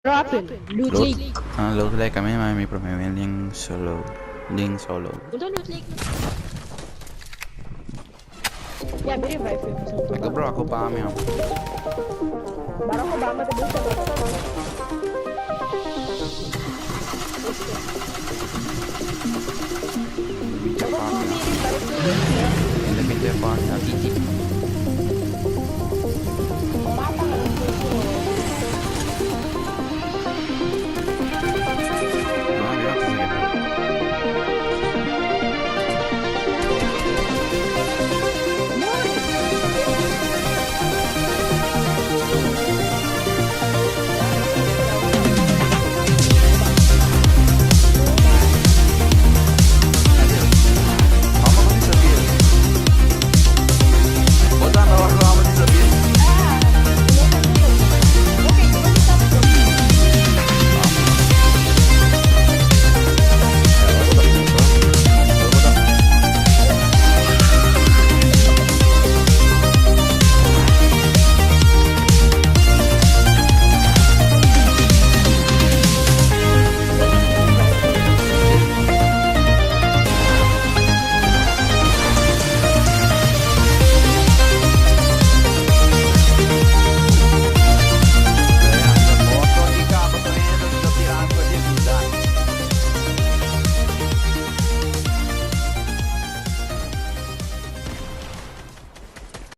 Robin, Loot Lake. Ah, Loot Lake, a mi ma mi prome win den solo. Den solo. Punto Loot Lake. Ya, mi revive mi. Eko Barack Obama. Barack Obama ta bisa. Bicha papia. Ende pinta papia.